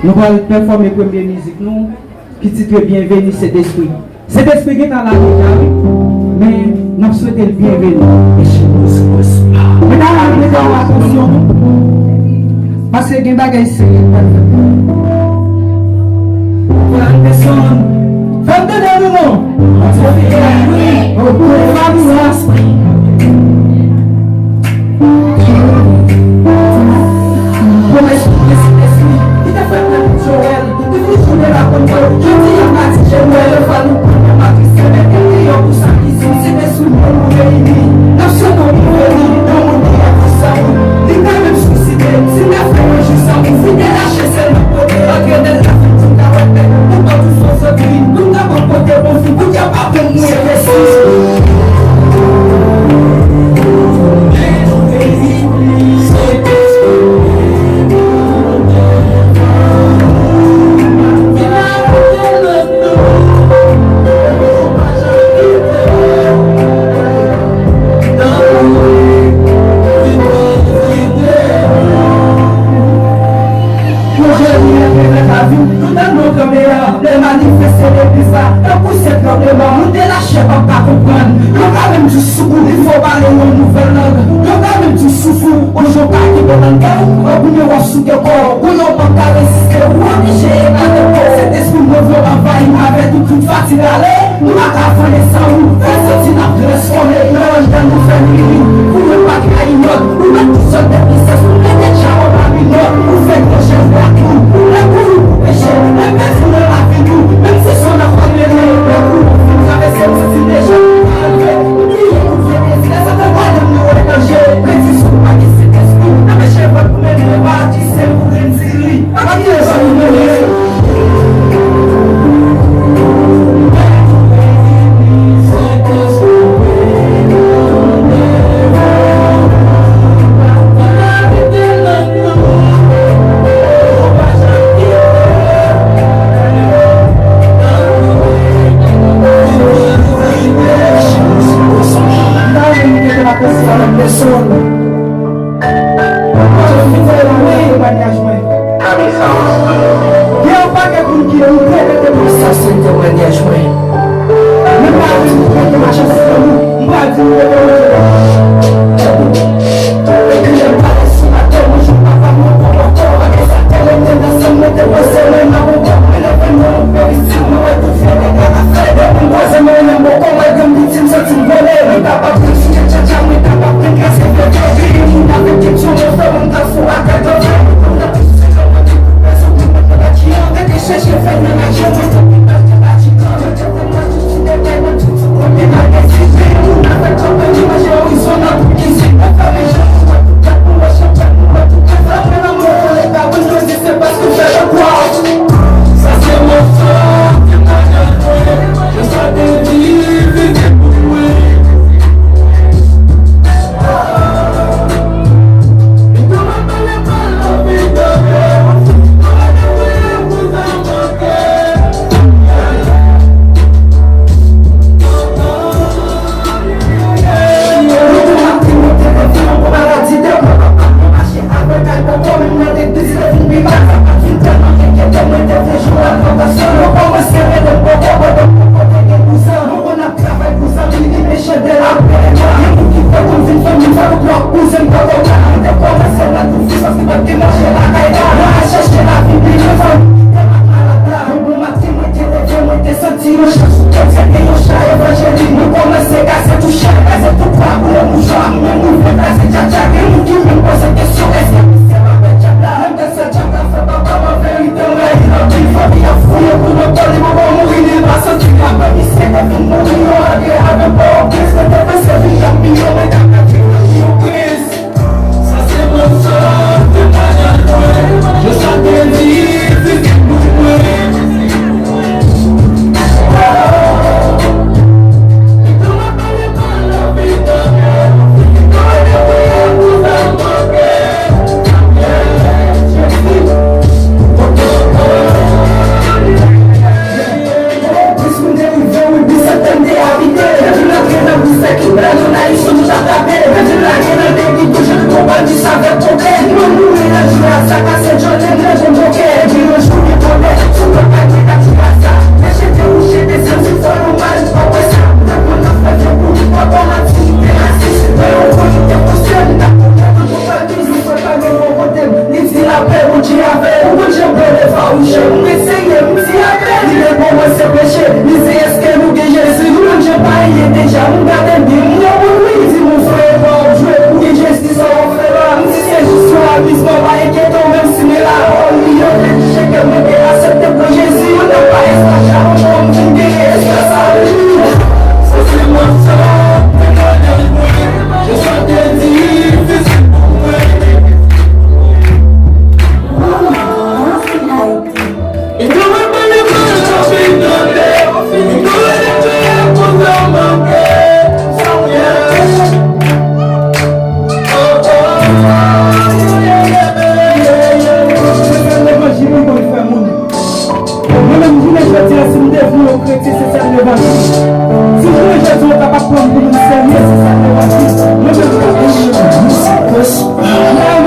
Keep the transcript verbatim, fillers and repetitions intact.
Nou pral pèfòme premye mizik nou, ki titre Bienveni Sentespri. Sentespri gentan la deja, wi, men n ap swete l bienveni. Medam, mete yon atansyon, paske gen bagay serye k pral fèt. Fè m desann. Fè m tande nou non. Fabulous. Pwomès, pwomès, pwomès, li te fèt nan Jowèl. Depi jounen l ap konn fè w, jodi a m pa di je m wè lè fwa nou pran nan matris, se mete li yo pou sa ki si, se te sou nou nou reyini. N ap swete w bienveni, yon moun ki gen pou sa ou. Li pa menm swiside, si n ap fè yon jou sa ou, vide lache sèlman kote, antre nan lavi pou n ka wè pèp, pou n pa tou sou zòt li, pou n ka pran kote bon vi, pou dyab pa pran mwen resi. Pwojè li enterese lavi m, nou tann nou kanpe a, lè manifeste legliz la, tankou se tranbleman, nou te lache, pa ka konprann. Yo ka menm di sou kou, li fò pale yon nouvèl lang. Yo ka menm di sou kou, yon jan pa ki bon nan kè w, anpil yo w ap sou kè kò w, pou yon pa ka reziste, ou oblije eklate kò w. Sentespri move anvayi m avèk tout, tout fatig ale. Nou pa ka fane san ou, fè santi n ap transfòme, nan anndan nou fè nou ini, pou youn pa trayi lòt, ou mèt tout sòt de trisès, ou mete djab anba minòt, ou fè gran jèn bwa kou, lè kou nou pou peche, lè pèdi nan lavi nou, menm si son nan kò nou rele, lè kou nou fin travèse, m santi deja nou pa antre, bliye nou vye dezi, lè Satan gade m nou wè danje, benediksyon pa gen Sentespri, anpeche vòt pou mennen pa di sèl pou grandi. Mwen fè yon temwayaj mwen. Gen yon pakèt moun ki doute de temwayaj. Sa se temwayaj mwen. Men m pa di nou prete machann sou lanmou. M pa di nou prete machann. Epi lè m pale sou latè, mwen jwenn papa m nan pòpòtò. Ak sa tèlè m te nan sèm, mwen te panse mwen nan bon kè, mwen leve mwen, mwen peri si mwen wè tout fè de gras. Depi m kwaze mwen, mwen bòkò, malgre m piti, m santi m vole. Mwen kapab Mwen kapab deplase fè kè peyi moun avèk kesyon mwen fè moun ta fou ak kè dòt. Moun nan plis se kè mwen te koupe sou tout mwen fè bati an. Rete chèche fè nan lajan mwen te pi bèl ke bati kan. Mwen te fè mwen tout ti detay mwen tout sou premye bagay se peyi moun avèk kè peyi manje orizon nan tout isit. Mwen fè men jan pou mwen tout tèt pou mwen. Mwen serye, m di apèl. Li reponn mwen se peche. Li di èske nou gen Jezi? Nou menm jan pa ye deja. M gade byen, m reponn wi. Li di m ou fè pa w jwe. Ou gen Jezi sa w ap fè la. M di se jis yon amizman, pa enkyete w menm si men la. Pawòl li yo te touche kè mwen te aksepte pran Jezi. Mwen nan pa esklav ankò, m vin genyen esklav sa. Se se mwen sa, temwayaj mwen. Je chante difisil pou mwen. Mwen menm, jounen jodi a, si m devni yon kretyen, se sèl levanjil. Si jounen jodi a, w kapab pran m pou moun serye, se sèl levanjil. Mwen menm, m pa konn levanjil.